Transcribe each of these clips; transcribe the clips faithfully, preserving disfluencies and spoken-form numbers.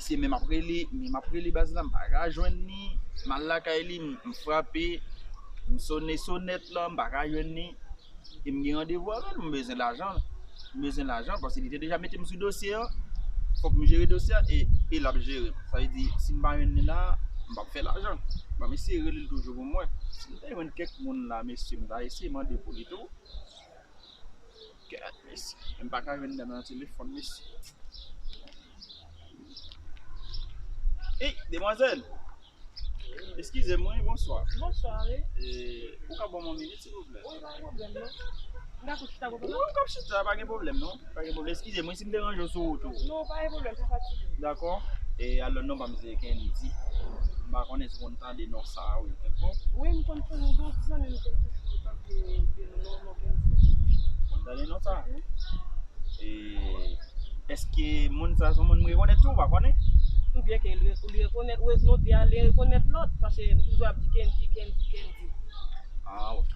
Se men m ap rele, men m ap rele baz la, m pa ka jwenn li. M al lakay li, m, m frape, m sone sonèt la, m pa ka jwenn li. E m gen randevou avè l, m bezwen lajan. M bezwen lajan paske li te deja mete m sou dosye an. Fòk m jere dosye an e, e l ap jere m. Sa vle di, si m pa jwenn li la, m p ap fè lajan. Ban m eseye rele l toujou pou m wè. Si m te jwenn kèk moun la, mesye, m ta eseye mande pou li tou. Kèt, mesye. M pa ka jwenn dam nan telefòn, mesye. Ey, demwazèl! Eskize m, wi, bonswa. Bonswa, wi. E, ou ka ban m yon minit, silvouplè? Wi, pa gen pwoblèm, non. M ka tou chita, pwoblèm? Wi, ou ka chita, pa gen pwoblèm, non. Pa gen pwoblèm. Eskize m, wi, si m deranje w sou wout ou. Non, pa gen pwoblèm, pa fatige. Dakò. E alò, non pa m se Kendy. M pa konnen si w konn tande non sa a, wi, kèlkonk. Wi, m konn tande, m gen yon ti zanmi m konn toujou tande de non, non Kendy. Konn tande non sa a? Wi. E, èske moun sa a se yon moun m rekonèt tou, ou pa konnen? Oubyen ke li, li rekonèt, ou non, li rekonèt lòt, paske m toujou ap di Kendy, Kendy, Kendy. Ah, ok.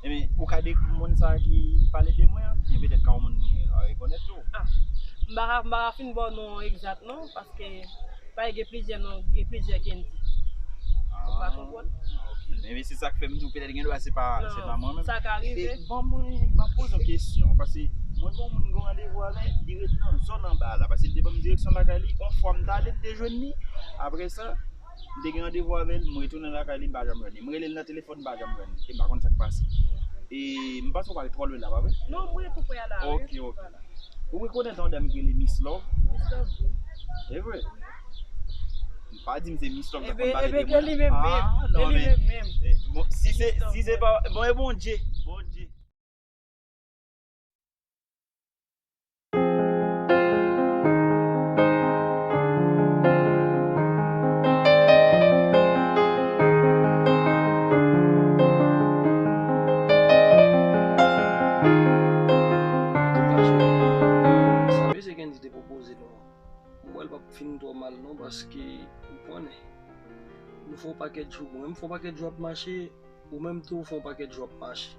Ebyen, ou ka dekri moun sa a ki pale de mwen an? Ebyen, petèt ka yon moun, ah, rekonèt tou. Ah, m pa ka, m pa ka fin ba w non egzak non, paske pa gen plizyè non, gen plizyè Kendy. Ou pa konprann? Ah, ok. Ebyen, se sa k fè m di w petèt gen dwa se pa, se pa mwen menm. Sa ka rive. E, bon, mwen, m ap poze yon kesyon, paske mwen gen yon moun m gen randevou avè l, li ret nan zòn anba la, paske li te ban m direksyon lakay li, yon fwa m t ale, m te jwenn li, apre sa, m te gen randevou avè l, m retounen lakay li, m pa janm jwenn li. M rele l nan telefòn, m pa janm jwenn li. E m pa konn sa k pase. E m panse w pa ret twò lwen la, pa vre? Non, m ret tou prè a la, wi. Ok, ok. Ou rekonèt yon dam ki rele Miss Love? Miss Love, wi. E vre? M pa di m se Miss Love, sa konn pale de mwen. Ebyen, ebyen, e li menm, menm. Ah, non, men, e li menm, menm. Eh, bon, si se, si se pa, bon, e Bondye, Bondye. Sa mesye Kendy te pwopoze nou an, m wè l p ap fin twò mal non, paske ou konnen, nou fè yon pakèt jou, mwen menm fè yon pakèt jou ap mache, ou menm tou ou fè yon pakèt jou ap mache.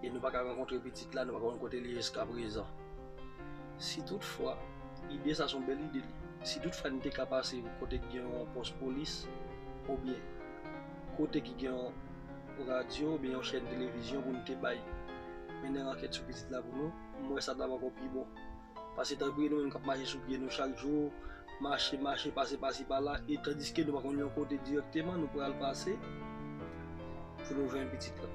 E nou pa ka rankontre pitit la, nou pa konn kote li ye jiskaprezan. Si toutfwa, ide sa se yon bèl ide li. Si toutfwa n te ka pase kote ki gen yon pòs polis, oubyen kote ki gen yon radyo, oubyen yon chèn televizyon pou n te bay, mennen ankèt sou pitit la pou nou, m wè sa t ap ankò pi bon. Paske tanpri nou menm k ap mache sou pye nou chak jou, mache, mache, pase pasi pala, e tandiske nou pa konn yon kote dirèkteman nou pral pase pou nou jwenn pitit la.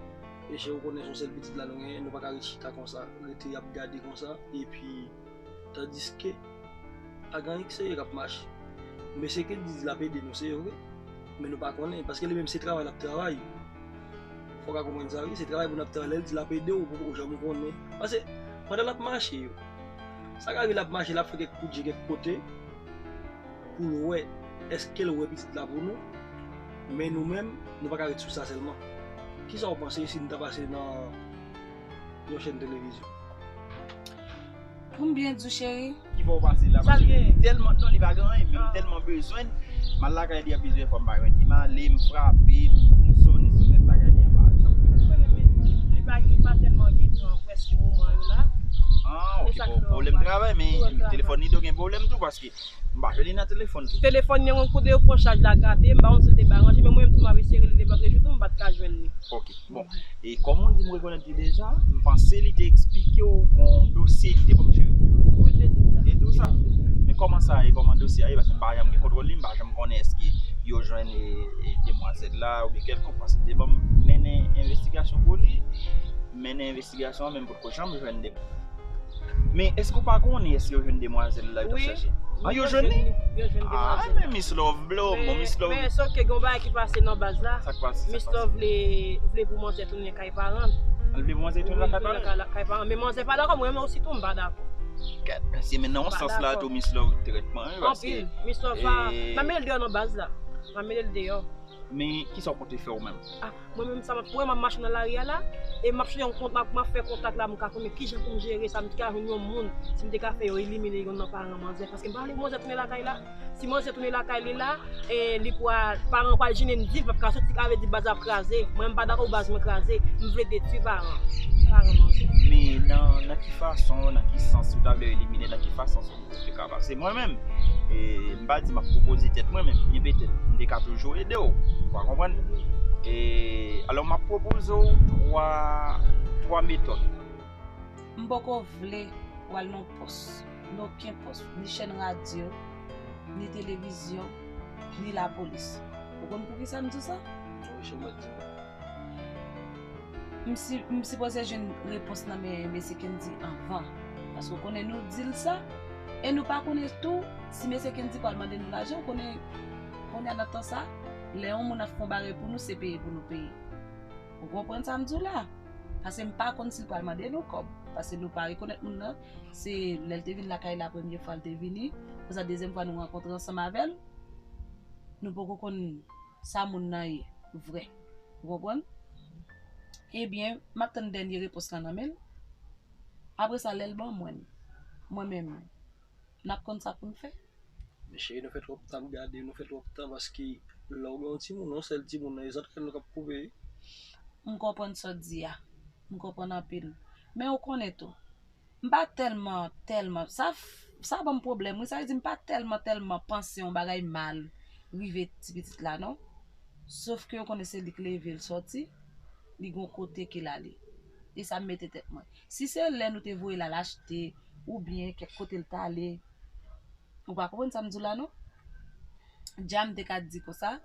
E jan ou konnen se yon sèl pitit la nou genyen, nou pa ka ret chita konsa, rete ap gade konsa, epi tandiske pa gen anyen ki serye k ap mache. Mesye Kendy di l ap ede nou, se vre. Men nou pa konnen, paske li menm se travay l ap travay. Fò w ka konprann sa, wi. Se travay moun ap travay. Lè l di l ap ede w, ou poko janm konnen. Paske, pandan l ap mache yo, sa ka rive l ap mache, l ap fè kèk kout je kèk kote, pou l wè, èske l wè pitit la pou nou. Men nou menm, nou pa ka ret sou sa sèlman. Kisa w panse si n ta pase nan yon chèn televizyon? Pou m byen di w, cheri. Ki fè w pase la? Paske li tèlman, non, li pa gen anyen, men m tèlman bezwen l. M al lakay li an plizyè fwa, m pa jwenn li. M ale, m frape, m sone sonèt lakay li an, m pa janm jwenn li. Li pa, li pa tèlman gen tan prèske moman yo la. Ah, ok, bon, pwoblèm travay, men telefòn li dwe gen pwoblèm tou, paske m pa jwenn li nan telefòn tou. Telefòn li, yon kote yo pran chaj la gate, m pa konn si l te bay ranje, men mwen menm tou m ap eseye rele depi jodi tou, m pa t ka jwenn li. Ok, bon. E kòm ou di m rekonèt li deja, m panse li te eksplike w yon dosye li te ban m jere pou li. Wi, li te di m sa. Li te di w sa? Men kòman sa ye, kòman dosye a ye? Paske m pa janm gen kontwòl li, m pa janm konnen èske yo jwenn, e, e, demwazèl la oubyen kèlkonk, paske li te ban m mennen envestigasyon pou li, mennen envestigasyon an, men m potko janm jwenn de. Men èske w pa konnen èske yo jwenn demwazèl la yo t ap chèche? Wi, yo jwenn li. Yo jwenn demwazèl la. Ah, men Miss Love, blo, bon, Miss Love. Men, men, sòf ke gen yon bagay ki pase nan baz la. Sa k pase? Miss Love vle, vle pou manzè tounen kay paran l. L vle pou manzè tounen lakay paran l? Wi, tounen kay paran l. Men manzè pa dakò, mwen menm osi tou, m pa dakò. Kèt, men se men nan yon sans la tou, Miss Love, trètman, wi, paske, anpil. Miss Love pa, m ap mete l deyò nan baz la. M ap mete l deyò. Men, kisa w konte fè ou menm? Ah, mwen menm sa m ap, ou wè m ap mache nan lari a la, e m ap chèche yon kontak, m ap fè kontak la, m ka konnen kijan pou m jere sa, m te ka jwenn yon moun, si m te ka fè yo elimine youn nan paran manzè, paske m pa vle manzè tounen lakay la. Si manzè tounen lakay li la, e li pral, paran pral jennen viv, l p ap ka soti, sa vle di baz ap kraze. Mwen, m pa dakò pou baz mwen kraze, m vle detwi paran, paran manzè. Men nan, nan ki fason, nan ki sans ou ta vle yo elimine, nan ki fason ou te ka pase? Se mwen menm. E m pa di m ap pwopoze tèt mwen, men byen petèt, m te ka toujou ede w. Ou pa konprann? E alò, m ap pwopoze w twa, twa metòd. M poko vle w al nan pòs, nan okenn pòs, ni chèn radyo, ni televizyon, ni lapolis. Ou konn poukisa m di w sa? Wi, se mwen ki di w. M si, m sipoze jwenn repons nan men mesye Kendy anvan. Paske w konnen nou di l sa, e nou pa konnen tou si mesye Kendy pral mande nou lajan. Ou konnen, kounye a nan tan sa, lè yon moun ap fè yon bagay pou nou, se peye pou nou peye. Ou konprann sa m di w la? Paske m pa konn si l pral mande nou kòb. Paske nou pa rekonèt moun nan. Se lè l te vin lakay la premye fwa l te vini. Konsa dezyèm fwa nou rankontre ansanm avè l. Nou poko konn sa moun nan ye vre. Ou konprann? Ebyen, m ap tann dènye repons la nan men l. Apre sa, lè l ban mwen, mwen menm, n ap konn sa pou n fè. Men cheri, nou fè twòp tan ap gade, nou fè twòp tan, paske lè w gen yon timoun, yon sèl timoun nan, e zantray nou k ap koupe. M konprann sa w di a. M konprann anpil. Men ou konnen tou, m pa tèlman, tèlman, sa, f- sa ban m pwoblèm, wi, sa vle di m pa tèlman, tèlman panse yon bagay mal rive ti pitit la, non. Sof ke ou konnen se li k leve l sòti, li gon kote ke l ale. E sa m mete tèt mwen. Si se lè nou te voye l al achte, oubyen kèk kote l t ale, ou pa konprann sa m di w la, non? Dja m te ka di konsa,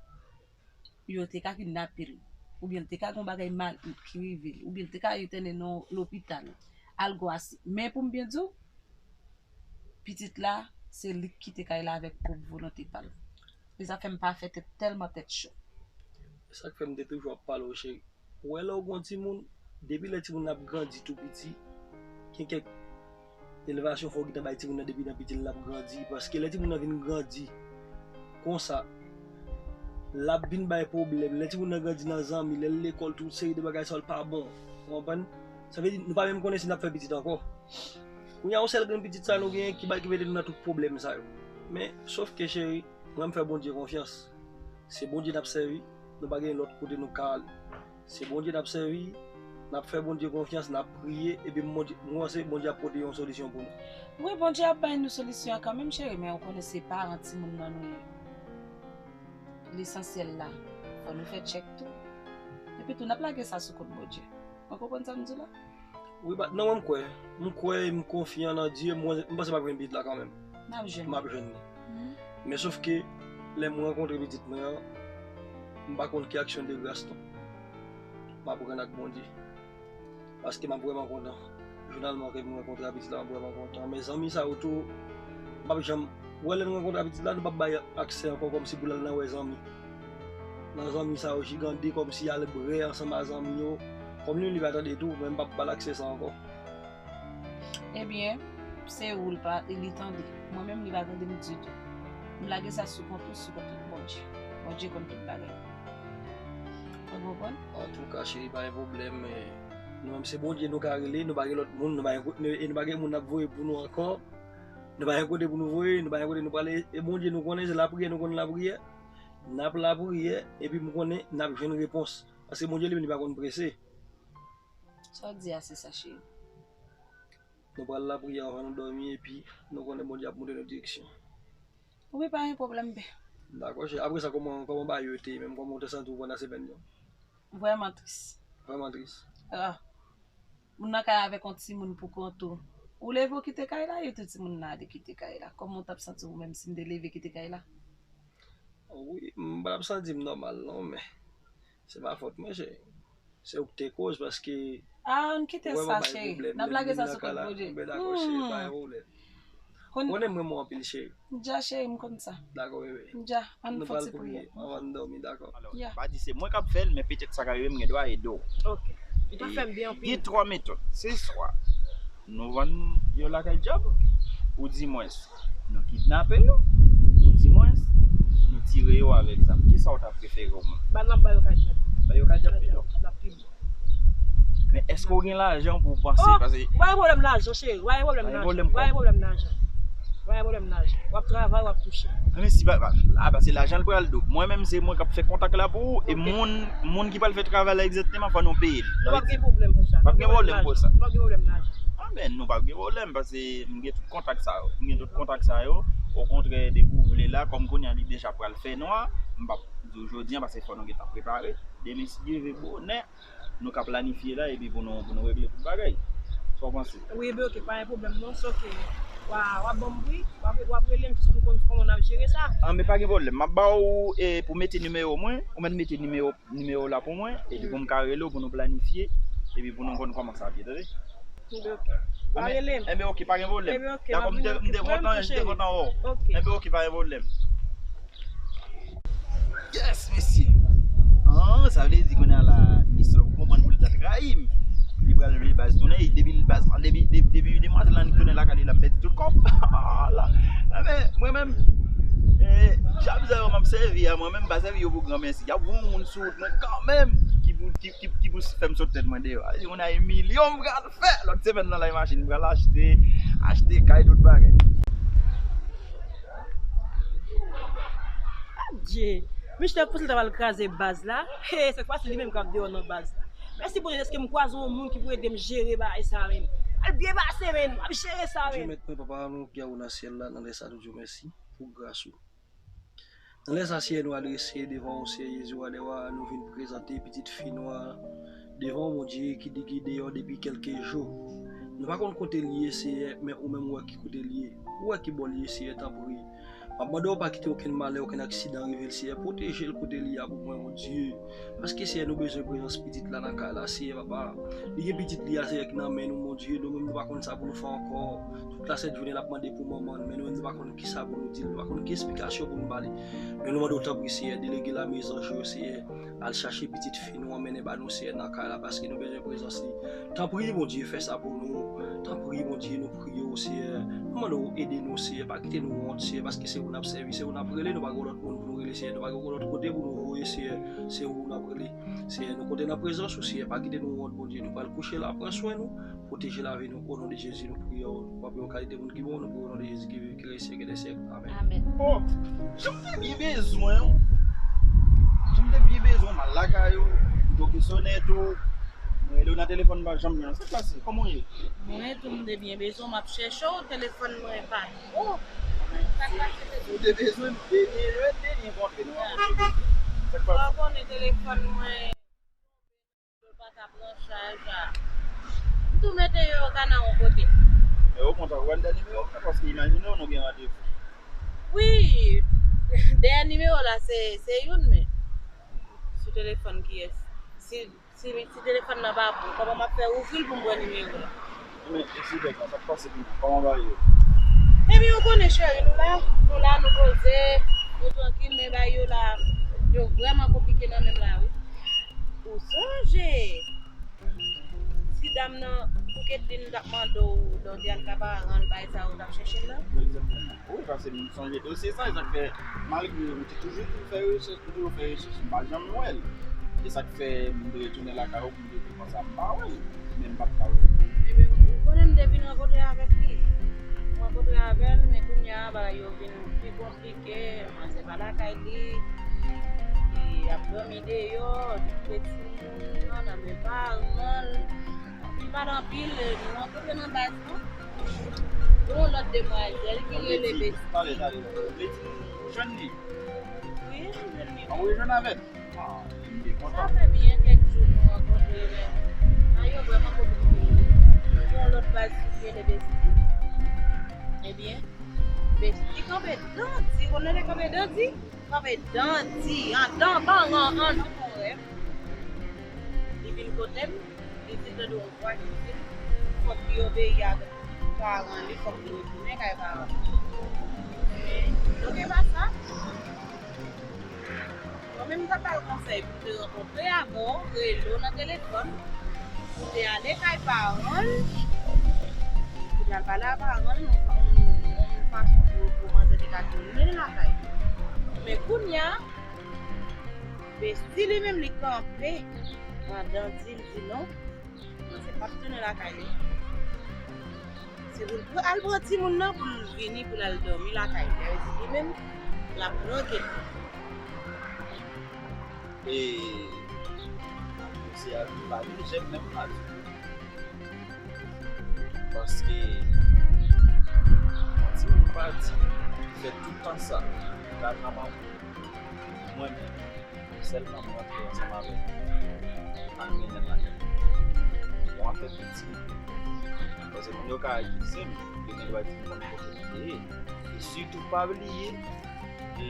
yo te ka kidnape l, oubyen l te ka gon bagay mal ki rive l, oubyen l te ka entène nan lopital, al gwase. Men pou m byen di w, pitit la, se li k kite kay la avèk pwòp volonte pa l. E sa fè m pa fè tèt tèlman tèt cho. E sa k fè m te toujou ap pale w, cheri. Ou wè lè w gon timoun, depi lè timoun nan ap grandi tou piti, gen kèk elevasyon fò w gentan bay timoun nan depi nan piti l ap grandi. Paske lè timoun nan vin grandi konsa, l ap vin bay pwoblèm. Lè timoun nan grandi nan zanmi, lè l lekòl, tout seri de bagay sa yo l pa bon. Ou konprann? Sa vle di, nou pa menm konnen si n ap fè pitit ankò. Kounye a, yon sèl grenn pitit sa nou genyen ki bay, ki mete nou nan tout pwoblèm sa yo. Men, sof ke, cheri, mwen, m fè Bondye konfyans. Se Bondye n ap sèvi, nou pa gen lòt kote nou ka ale. Se Bondye n ap sèvi, n ap fè Bondye konfyans, n ap priye, epi Bondye, mwen panse Bondye ap pote yon solisyon pou nou. Wi, Bondye ap bay nou solisyon an kanmenm, cheri, men ou konnen se paran timoun nan nou ye. Lesansyèl la, fò nou fè tchèk tou. Epi tou, n ap lage sa sou kont Bondye. Ou konprann sa m di la? Wi, ba, non, mwen, m kwè. M kwè, m konfyan nan Dye, mwen, m panse m ap jwenn pitit la kanmenm. N ap jwenn. M ap jwenn li. Mhm. Men sof ke, lè m rankontre pitit mwen an, m pa konn ki aksyon de gras non. M ap rann ak Bondye. Paske m ap vrèman kontan. Finalman, ke m rankontre a pitit la, m ap vrèman kontan. Men zanmi sa yo tou, m p ap janm, ou wè lè n rankontre a pitit la, nou p ap bay aksè ankò kòmsi pou l al nan wè zanmi. Nan zanmi sa yo jigande kòmsi al brè ansanm a zanmi yo. Kòm li menm li pa tande tou, men m p ap ba l aksè sa ankò. Ebyen, se ou l pa, li tande. Mwen menm, li pa tande m ditou. M lage sa sou kont ou, sou kont tout Bondye. Bondye konn tout bagay. Ou konprann? Antouka, cheri, pa gen pwoblèm, men nou menm se Bondye nou ka rele, nou pa gen lòt moun, nou pa gen, nou, e nou pa gen moun n ap voye pou nou ankò. Nou pa gen kote pou nou voye, nou pa gen kote nou prale. E Bondye nou konnen, se lapriyè nou konn lapriyè. N ap lapriyè, epi m konnen n ap jwenn repons. Paske Bondye li menm li pa konn prese. Sa w di a, se sa, cheri. Nou pral lapriyè anvan nou dòmi, epi nou konnen Bondye ap montre nou direksyon. Wi, pa gen pwoblèm, bebe. Dakò, cheri. Apre sa, kòman, kòman bagay yo te ye menm? Kòman w te santi w pandan semèn yo? Vrèman tris. Vrèman tris. Ah. Moun nan kay avèk yon timoun pou kont ou. Ou leve w kite kay la, epi tou timoun nan ale kite kay la. Kòman w t ap santi w menm si m te leve kite kay la? Wi, m pa t ap santi m nòmal non, men se pa fòt mwen, cheri. Se ou ki te koz, paske... Ah, ann kite sa, cheri. N ap lage sa sou kont Bondye. Dakò, cheri, pa gen pwoblèm. Ou konnen m renmen w anpil, cheri. M dja, cheri, m konn sa. Dakò, bebe. M dja, ann fè ti priyè. Nou pral priye anvan n dòmi, dakò? Alò, m pa di se mwen k ap fè l, men petèt sa ka rive m gen dwa ede w. Ok. Ou ta fè m byen anpil. Gen twa metòd. Se swa nou vann yo lakay dyab, oudimwens nou kidnape yo, oudimwens nou tire yo avèk zam. Kisa w ta prefere w menm? Ba n ap ba yo kay dyab. Ba yo kay dyab pito? N ap pi bon. Men èske w gen lajan pou w panse? Oh, paske w pa gen pwoblèm lajan, cheri. W pa gen pwoblèm lajan. W pa gen pwoblèm kòb. W pa gen pwoblèm lajan. W pa gen pwoblèm lajan. W ap travay, w ap touche. Men si pa, pa, la, paske lajan l pral doub. Mwen menm, se mwen k ap fè kontak la pou ou, e moun, moun ki pral fè travay la egzakteman, fò nou peye l. Nou p ap gen pwoblèm pou sa. P ap gen pwoblèm pou sa. Nou p ap gen pwoblèm lajan. Men nou p ap gen pwoblèm, paske m gen tout kontak sa yo. M gen tout kontak sa yo. Okontrè, depi w vle la, kòm kounye a li deja pral fè nwa, m p ap di w jodi a, paske fò nou gentan prepare. Demen, si Dye vle, bonè, nou ka planifye la, epi pou nou, pou nou regle tout bagay. Sa w panse? Wi, ebyen, oke, pa gen pwoblèm, non, se oke. W a, w ap ban m bri, w ap, w ap rele m, jis pou m konn kòman n ap jere sa. An, men pa gen pwoblèm. M ap ba w, e, pou mete nimewo mwen, ou mèt mete nimewo nimewo w la pou mwen, epi pou m ka rele w, pou nou planifye, epi pou nou konn kòman sa ap ye, tande? Ebyen, oke. W a rele m. Ebyen, oke, pa gen pwoblèm. Ebyen, oke, m ap vini, oke. Dakò, m te, m te kontan, m te kontan wè w. Oke. Ebyen, oke, pa gen pwoblèm. Yes, mesye. Ah, sa vle di kounye a la, mesye, ou konprann pou l ta trayi m. Li pral vle baz tounen, e depi l baz la, depi, depi, depi demwazèl la tounen lakay li la, m pèdi tout kòb. Ala. Enben, mwen menm, eh, djab sa yo m ap sèvi a, mwen menm, m pa sèvi yo pou granmèsi. Y ap voye yon moun sou wout mwen kanmenm ki pou, ki, ki, ki pou fè m sot tèt mwen deyò. Yon a yon milyon m pral fè. Lòt semèn nan, la machin m pral achte, achte kay, tout bagay. Adje! Michel te pouse l ta pral kraze baz la. He, sèt fwa se li menm k ap deyò nan baz la. Mèsi Bondye dèske m kwaze yon moun ki pou ede m jere bagay sa menm. Al byen pase menm, m ap jere sa menm. Dye mèt mwen, papa nou ki anwo nan syèl la, nan lè sa nou di w mèsi pou gras ou. Nan lè sa, Seyè, nou adrese devan w, Seyè Jezi, wa dè wa, nou vin prezante pitit fi nou an devan w, Bondye, ki di ki deyò depi kèlke jou. Nou pa konn kote l ye, Seyè, men ou menm ou wè ki kote l ye. Ou wè ki bò l ye, Seyè, tanpri. M ap mande w pa kite okenn malè, okenn aksidan rive l, Seyè. Pwoteje l kote l ye a pou mwen, Bondye. Paske, Seyè, nou bezwen prezans pitit la nan kay la, Seyè, papa. Li gen pitit li a, Seyè, ki nan men nou, Bondye. Nou menm, nou pa konn sa pou nou fè ankò. Tout lasent jounen l ap mande pou manman l, men nou menm nou pa konn kisa pou nou di l, nou pa konn ki esplikasyon pou nou ba li. Men nou mande w tanpri, Seyè, delege lame zanj ou yo, Seyè, al chache pitit fi nou an, mennen ba nou, Seyè, nan kay la, paske nou bezwen prezans li. Tanpri, Bondye, fè sa pou nou. Tanpri, Bondye, nou priye w, Seyè. Nou mande w ede nou, Seyè, pa kite nou wont, Seyè, paske se ou n ap sèvi, se ou n ap rele, nou pa gen lòt moun pou nou rele, Seyè, nou pa gen lòt kote pou nou voye, Seyè, se ou n ap rele. Seyè, nou konte nan prezans ou, Seyè, pa kite nou wont, Bondye. Nou pral kouche la, pran swen nou, pwoteje lavi nou. O non de Jezi, nou priye w. W ap yon kalite moun ki bon, nou priye w o non de Jezi ki viv, ki règne syèk dè syèk. Amèn. Amèn. Oh, jan m te byen bezwen w. Jan m te byen bezwen w, m al lakay ou, m toke sonèt ou, m rele w nan telefòn, m pa janm jwenn ou. Sa k pase? Kòman w ye? Mwen tou, m te byen bezwen w, m ap chèche w, telefòn mwen pa tro. Sa k pase, se ou te bezwen m, te byen jwenn, te byen kontre, nou rankontre jodi. Sa k pase? Ou konnen telefòn mwen, yo pa ka pran chaj a. M tou mete yo ka nan yon kote. E okontrè, ou wè m dènye nimewo w la, paske imajine w, nou gen randevou. Wi, dènye nimewo la, se, se youn, men sou telefòn kiyès? Si Si, si telefòn nan pa bon, kòman m ap fè ouvri l pou m pran nimewo l? Men, e si bèk la, sa k pase kounye a? Kòman bagay yo? Ebyen, ou konnen, cheri, nou la, nou la, nou poze, nou trankil, men bagay yo la, yo vrèman konplike nan men m la, wi. Ou sonje ti dam nan, pou Ketlin t ap mande w, lè w te al Kaparan, bagay sa yo t ap chèche l la? Egzakteman. Wi, paske m sonje dosye sa, e sa k fè, malgre m te toujou di m fè rechèch, m toujou fè rechèch, m pa janm wè l. E sa k fè m te retounen lakay ou pou m te di konsa m pa wè l, men m pa t ka wè l. Ebyen, ou konnen m te vin rankontre avèk li. M rankontre avè l, men kounye a, bagay yo vin pi konplike, manzè pa lakay li, li ap dòmi deyò, li kite timoun nan nan men paran l. Anpil pa nan anpil, nou rankontre nan baz lan. Gen yon lòt demwazèl ki rele Besti. Tande, tande, tande. Ou vle di ou jwenn li? Wi, m jwenn li. An, ou rejwenn avè l? Ah, m byen kontan. Sa fè byen kèk jou nou rankontre, men bagay yo vrèman konplike. Gen yon lòt baz ki rele Besti. Ebyen, Besti kanpe dandi, konnen li kanpe dandi? Kanpe dandi, an dan, ban, an, an, an, an, li vin kote m, li di l tande yon vwa ki di l fòk li obeyi ak paran li, fòk li retounen kay paran li. Men, nou gen pa sa. Mwen menm, m t ap ba l konsèy pou m te rankontre avè w, rele w nan telefòn, pou te ale kay paran l, pou te al pale a paran l, yon, yon, yon fason pou, pou manzè te ka tounen lakay li. Men kounye a, Besti li menm li kanpe, pandan di l di non, manzè p ap tounen lakay li. Se pou l pran, al pran timoun nan pou l vini, pou l al dòmi lakay li. Sa vle di li menm, l ap pran Ketlin. E se a, li pa lejè menm pa ditou. Paske yon timoun pati, ki fè tout tan sa, lajan pa pou mwen menm, sèlman mwen rantre ansanm avèk li, al mennen l lakay li. Bon, afè piti. Paske moun yo ka akize m, yo gen dwa di m konn kote m te ye. E sitou pa bliye,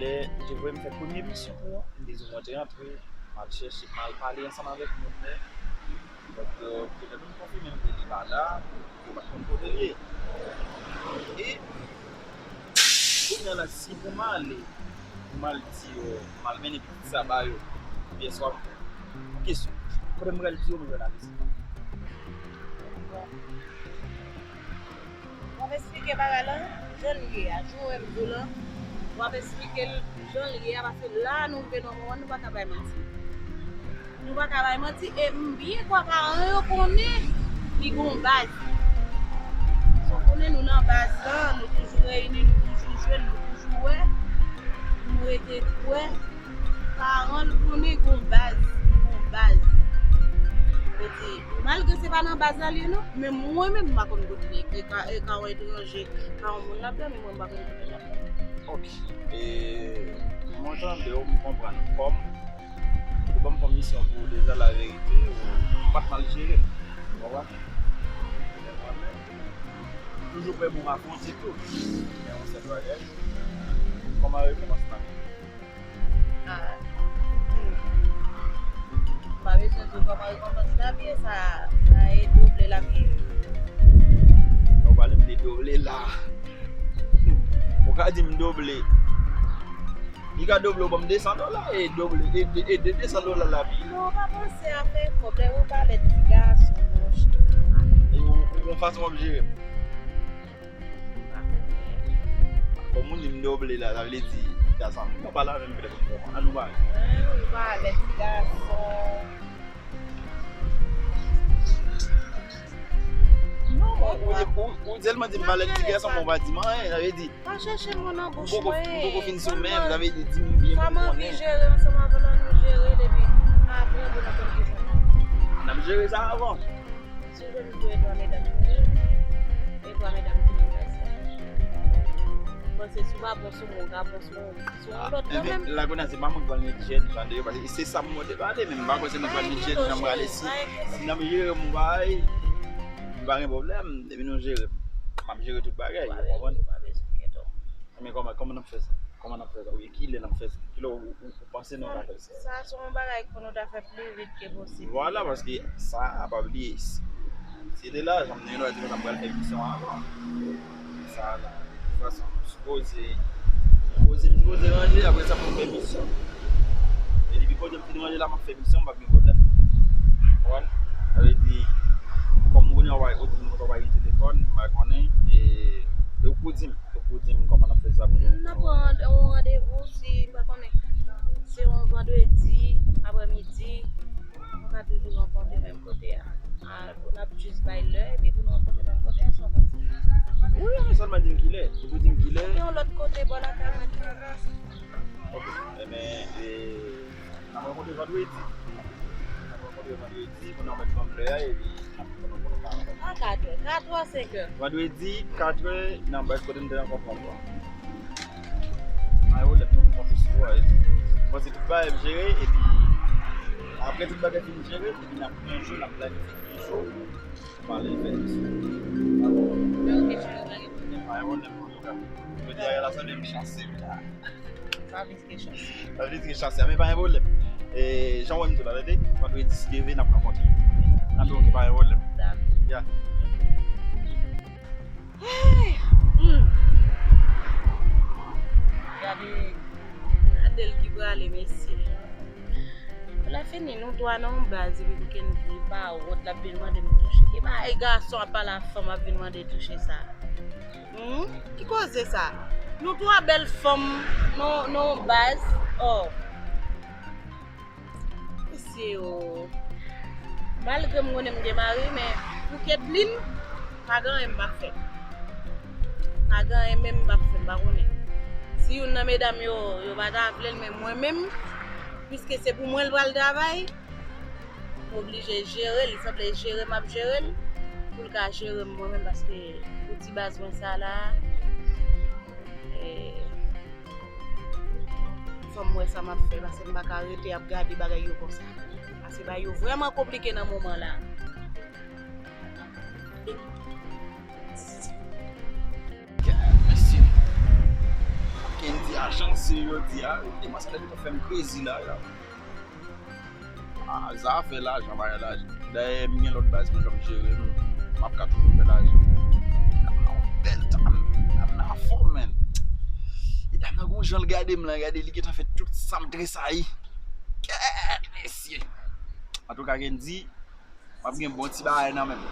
lè yo voye m fè premye misyon pou an, m te di mwen te rantre, m al chèche, m al pale ansanm avèk moun yo. Donk, yo, yo te vin konfime m ke li pa la, yo pa t konn kote l ye. E kounye a la, si pou m ale, pou m al di yo, m al mennen pitit sa ba yo, pyès wap, kesyon, kote m pral di yo, mwen pral ale se pa. W ap esplike bagay lan jan l ye a. Jan w wè m di w lan, w ap esplike l jan l ye a, paske la nou rive nan yon moman, nou pa ka bay manti. Nou pa ka bay manti, e m byen kwè paran yo konnen li gon baz. Sa w konnen nou nan baz lan, nou toujou reyini, nou toujou jwenn, nou toujou wè, nou rete kwè. Paran l konnen gon baz, gon baz. Vle di, malgre se pa nan baz la l ye non, men mwen menm m pa konn kote l ye. E ka, e ka yon etranje, ka yon moun l ap dòmi, mwen m pa konn kote l ap dòmi. Ok. E, mwen tande w, m konprann. Kòm ou ban m kòm misyon pou w di la verite, ou pa t mal jere m. Ou konprann? Men mwen menm, toujou prè pou m afwonte tou. Men yon sèl bagay, kòman rekonpans lan? Ah. Hmm. M pa bezwen di w kòman rekonpans la byen, sa, sa e doble l ap ye. Ou pale m de doble la. Ou ka di m doble. Li ka doble, ou ban m de san dola, e doble, e de, e de de san dola l ap ye. Non, ou pa panse afè kòb, lè ou pale ti gason, monchè. E ou, ou gon fason w ap jere m. Kòm ou di m doble la, sa vle di, gason, nou pale avè m petèt m konprann. An nou pale. Hein, ou pale ti gason. Non, ou, ou, ou, ou tèlman di m pale ti gason, men ou pa di m anyen, sa vle di, pa chèche mo nan bouch mwen. M poko fin sou men, sa vle di, di m byen pou m konnen. Sa m anvi jere ansanm avè w la, nou jere l, epi apre, pou n ap konn ki sa. N ap jere sa avan. Si w jwenn m tou, e dwa medam nou jere. E dwa medam nou jere. Bon, se si w pa bon sou mwen, w ka bon sou mwen. Sou yon lòt kanmenm. Lagonav, se pa mwen k pral met jèn nan de yo, paske se sa m te pale, men m pa kwè se mwen k pral met jèn nan, m prale si, si n ap jere m, bay, m pa gen pwoblèm, depi nou jere m, m ap jere tout bagay, ou konprann? Men kòman, kòman n ap fè sa? Kòman n ap fè sa? Oubyen kilè n ap fè sa? Kilè w, w, w panse nou ka fè sa? Sa se yon bagay pou nou ta fè pli vit ke posib. Vwala, paske sa, pa bliye, si, si te la, jan m te di konsa, m pral fè misyon avan. Sa la, de tout fason, m sipoze, m sipoze, m sipoze ranje, apre sa pou m fè misyon. E depi kote m fin ranje la, m ap fè misyon, m p ap gen pwoblèm. Konprann? Sa vle di, kòm m konnen w pa, ou di m konsa w pa gen telefòn, m pa konnen, e, e ou pou di m, ou pou di m kòman n ap fè sa pou nou. N ap pran yon randevou, si, m pa konnen, se yon vandredi, aprèmidi, nou ka toujou rankontre menm kote a. A, pou n ap jis bay lè, epi pou nou rankontre menm kote a, sa w panse? Wi, men sèlman di m kilè. Ou pou di m kilè. Yon lòt kote, bò lakay mwen, tou. Ok. Ebyen, e, n ap rankontre vandredi. N ap rankontre vandredi, pou nou mèt ban m lè a, epi n ap, pou nou, pou nou ka rankontre. A katrè, katrè, senkè. Vandredi, katrè, nan baz kote n te rankontre ankò. Nan yon lè pou nou konfis pou a, epi. Bon, se tout bagay ap jere, epi apre tout bagay fin jere, epi n ap pran jou, n ap planifye yon jou, pou ale fè misyon. Dakò? Men ok, cheri, pa gen pwoblèm. Pa gen pwoblèm, antouka. Jodi a, la sanble m chanse, wi, la. Pa vle di ke chanse. Pa vle di ke chanse, men pa gen pwoblèm. E, jan w wè m di w la, tande, vandredi, si Dye vle, n ap rankontre. N ap rankontre, pa gen pwoblèm. Dakò. Ya. Hey! Hmm. Gade, gade l ki prale, mesye. Lè fini, nou twa nan yon baz, epi pou Kendy pa wont, l ap vin mande m touche. Ki bagay gason ap pale a fanm, ap vin mande touche sa? Hmm? Ki koze sa? Nou twa bèl fanm nan, nan yon baz. Oh. Mesye o. Malgre m konnen m gen mari, men pou Kedlin, pa gen anyen m p ap fè. Pa gen anyen menm m p ap fè, m pa konnen. Si youn nan medam yo, yo pa ta vle l, men mwen menm, piske se pou mwen l pral travay, m oblije jere l, li sanble jere m ap jere l. Pou l ka jere m mwen menm, paske pou ti baz mwen sa la, eh, fò m wè sa m ap fè, paske m pa ka rete ap gade bagay yo konsa. Paske bagay yo vrèman konplike nan moman la. Gad, mesye. Kendy a chanse jodi a, e maskè li fè m krezi la, la. Ah, zafè lajan, bagay lajan. Dayè, m gen lòt baz mwen k ap jere m. M ap ka toujou fè lajan. Dam nan yon bèl dam. Dam nan anfòm, menn. E dam nan gon jan l gade m lan, gade li gentan fè tout sa m tresayi. Kèt, mesye. Antouka, Kendy, m ap gen bon ti bagay nan men m.